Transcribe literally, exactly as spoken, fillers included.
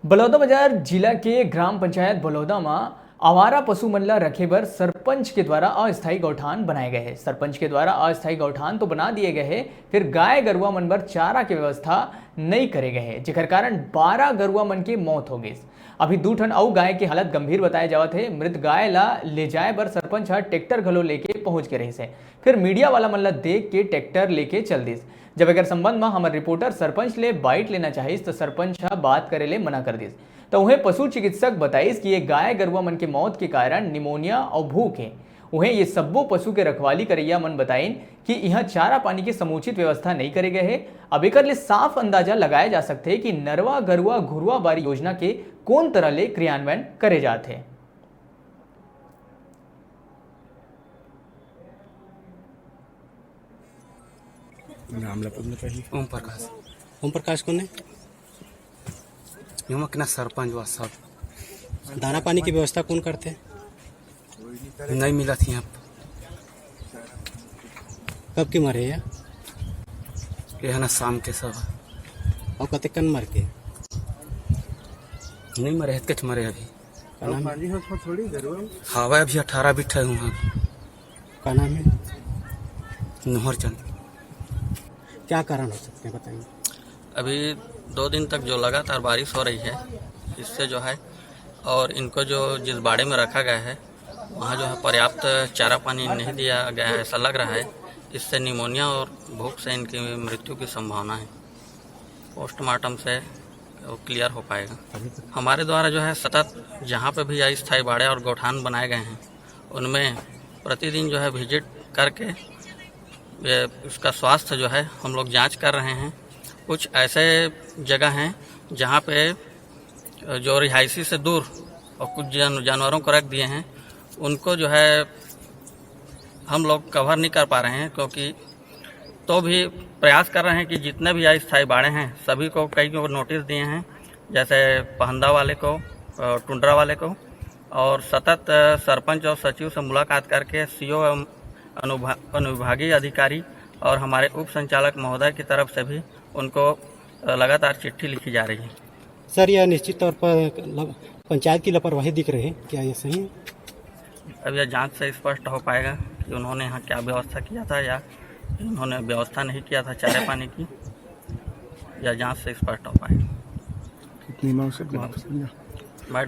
बलौदाबाजार जिला के ग्राम पंचायत बलौदा म आवारा पशु मन ल रखे बर सरपंच के द्वारा अस्थायी गौठान बनाए गए हे। सरपंच के द्वारा अस्थायी गौठान तो बना दिए गए हे, फिर गाय गरुआ मन बर चारा के व्यवस्था नई करे गए हे, जेकर कारण बारह गरुआ मन के मौत हो गइस। अभी दू ठन अउ गाय के हालत गंभीर बताए जावत हे। मृत गाय ल ले जाए बर सरपंच ह ट्रैक्टर घलो लेके पहुंच के रहिस हे, फिर मीडिया वाला मन ल देख के ट्रैक्टर लेके चल दिस। जब एकर संबंध म हमर रिपोर्टर सरपंच ले बाइट लेना चाहिस, त सरपंच ह बात करे ले मना कर दिस। त उहें पशु चिकित्सक बताइस कि ये गाय गरुआ मन के मौत के कारण निमोनिया अउ भूख हे। उहें ये सब्बो पशु के रखवाली करइया मन बताइन कि इहां चारा पानी के समुचित व्यवस्था नइ करे गए हे। अब एकर ले साफ अंदाजा लगाए जा सकथे कि नरवा गरुआ घुरवा बारी योजना के कोन तरह ले क्रियान्वयन करे जात हे। नाम ला पढ़ना पहले। ओम प्रकाश। ओम प्रकाश कोन हे? एमा के ना सरपंच वा सब। दाना पानी के व्यवस्था कोन करथे? नहीं मिलत हे। कब के मरे हे? ये है ना शाम के सब। अउ कतेक कन मर के? नहीं मरे, हेतकेच मरे अभी। का नाम हे? हवा अभी अठारह बिट्ठा हुआ। का नाम हे? नोहर चंद। क्या कारण हो सकते हैं, बताइए। अभी दो दिन तक जो लगातार बारिश हो रही है, इससे जो है, और इनको जो जिस बाड़े में रखा गया है, वहाँ जो है पर्याप्त चारा पानी नहीं दिया गया है, ऐसा लग रहा है। इससे निमोनिया और भूख से इनकी मृत्यु की संभावना है। पोस्टमार्टम से वो क्लियर हो पाएगा। हमारे द्वारा जो है सतत जहाँ पे भी अस्थायी बाड़े और गौठान बनाए गए हैं, उनमें प्रतिदिन जो है विजिट करके ये उसका स्वास्थ्य जो है हम लोग जांच कर रहे हैं। कुछ ऐसे जगह हैं जहाँ पे जो रिहायशी से दूर और कुछ जन-, जानवरों को रख दिए हैं, उनको जो है हम लोग कवर नहीं कर पा रहे हैं, क्योंकि तो भी प्रयास कर रहे हैं कि जितने भी अस्थायी बाड़े हैं सभी को, कई को नोटिस दिए हैं, जैसे पहंदा वाले को, अ, टुंड्रा वाले को, और सतत, अ, सरपंच और सचिव से मुलाकात करके सीओ एवं अनुभा-, अनुविभागीय अधिकारी और हमारे उप संचालक महोदय की तरफ से भी उनको, अ, लगातार चिट्ठी लिखी जा रही है। सर, यह निश्चित तौर पर लप-, पंचायत की लापरवाही दिख रही है, क्या यह सही है? अब यह जांच से स्पष्ट हो पाएगा कि उन्होंने यहाँ क्या व्यवस्था किया था या उन्होंने व्यवस्था नहीं किया था चारे पानी की, यह जांच से स्पष्ट हो पाएगा। कितनी मांग से माफ कर दिया। मैं